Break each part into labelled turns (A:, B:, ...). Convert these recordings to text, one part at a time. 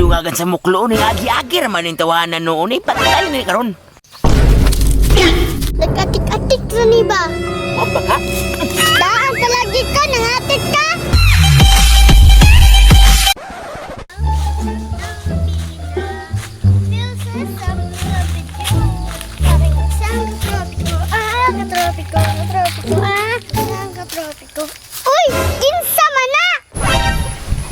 A: gidungagan sa muklo ni agi-agi ra man ning tawanan noon eh. Patay ni karon.
B: Nag-atik-atik sa ni ba?
A: Wa ba ka?
B: Daan palagi ka, nangatik ka! Uy! Kinsa man na!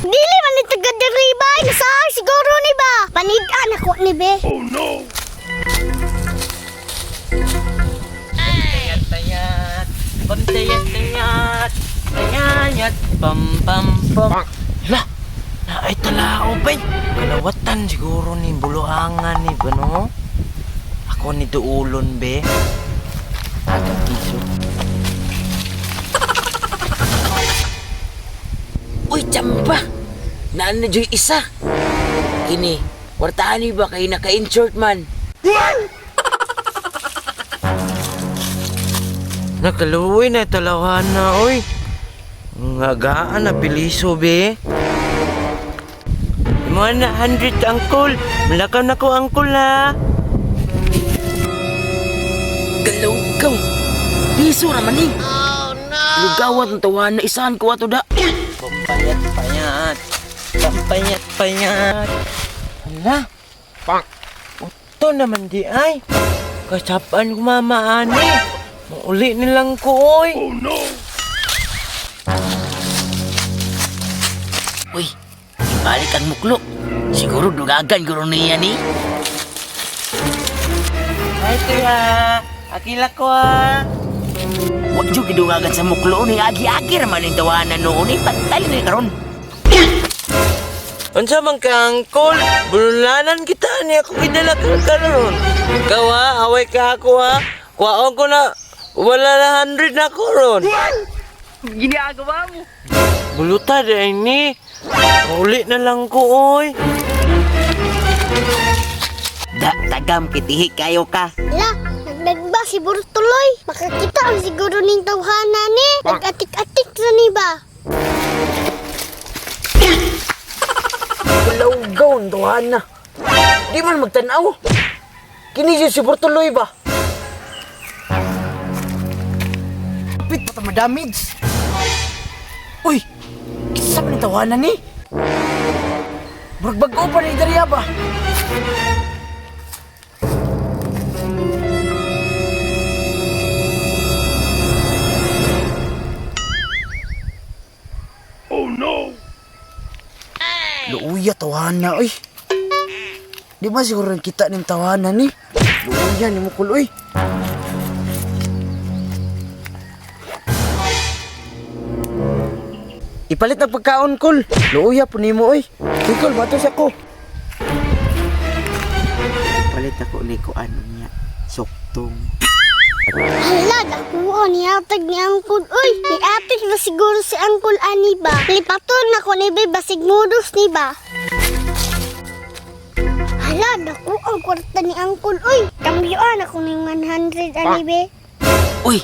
B: Dili man ni tagad diri ba? Nasaan siguro ni ba? Panigaan ako ni be.
C: Tayat, tayat, pam tayat, tayat, tayat, pam pam pam. Hala, naay talao bay. Kalawatan siguro ni buluangan ni ba no? Ako ni duulon be. Atong piso.
A: Uy, tsamba! Naan na dyo'y isa. Kini, kwartaan ni ba kay naka-insert man?
C: Nakaluoy na talawan na oy. Ngagaan na piliso be. 100 angkol. Malakaw na ko angkol ha.
A: Galaw-gaw! Piso naman eh! Oh, no! Lugawat ang tawanan na isahan ko ato da.
C: Pampayat payat. Pampayat payat. Hala. Pak. Uto naman di ay. Kasapan ko mama ani. Mauli nilang ko oy.
A: Uy, ibalik ang muklo. Siguro dugagan guro niya ni.
C: Ay kuya. Akila ko ha.
A: Wa jud gidungagan sa muklo ni agi-agi ra man ning tawanan noon eh. Patay ni karon.
C: Unsa man ka angkol? Bululanan kita ni ako gidala ka karon. Ikaw ha, away ka ako ha. Kuwaon ko na wala na 100 na ko ron.
A: Ginagawa mo.
C: Buluta di ni. Uli na lang ko oy.
A: Da, tagam kitihi kayo ka.
B: La, nagdagba si Burtuloy. Makakita ang siguro ning tawhana ni. Nag-atik-atik sa ni ba?
A: Galaw-gaw ang tawanan na. Di man magtanaw. Kini jud si Bortoloy ba? Kapit pa ta madamage. Uy, kinsa man ang tawanan ni? Murag bag-o pa ni Daria ba? Luuya tawanan oy. Di ba siguro kita ning tawanan ni? Luuya ni mukul oy. Ipalit ang pagkaon kol. Luuya po nimo oy. Kikol bato siya ko.
C: Palit ako ni ko ano niya. Soktong.
B: Hala, nakuha ni atag ni Angkol. Uy, ni atik na siguro si Angkol ani ba? Lipaton na ko ni be, basig modus ni ba? Hala, naku ang kwarta ni Angkol. Uy, kambyuan ako ni 100 ani be.
A: Uy,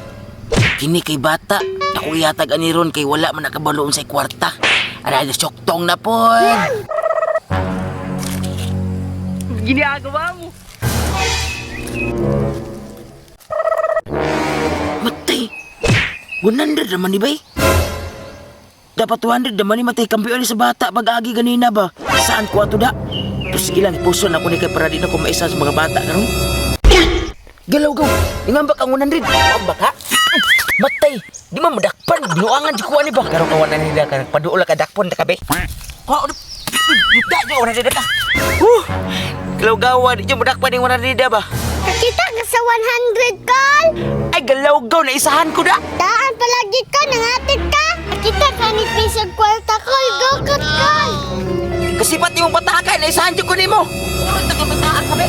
A: kini kay bata. Ako ihatag ani ron kay wala man nakabaloon sa kwarta. Ara soktong na pod. Ginagawa mo. Matay. 100 naman ni bay. Dapat 200 naman ni matay kampiyon ni sa bata pag-agi ganina ba? Saan ko ato da? Tapos sige lang, ipuson ako ni kay para di na ko maisa sa mga bata karon. Galaw gaw. Ingamba kang 100. Wa ba ka? Matay. Di man madakpan. Binuangan di ko ani ba?
C: Karon ka wala nila ka paduol ka dakpon ta kabe.
A: Wa da di 100 ka.
C: Huh. Kalawgawa di jud modakpan ning wala nila ba.
B: Kakita ka sa 100, Kol.
A: Ay galaw gaw na isahan ko da.
B: Daan palagi ka, nangatik ka. Kakita ka ni pisag kwarta, Kol. Go, kat, Kol.
A: Kasi pati mong patakan na isahan jud ko nimo. Urot na ka pataa ka be.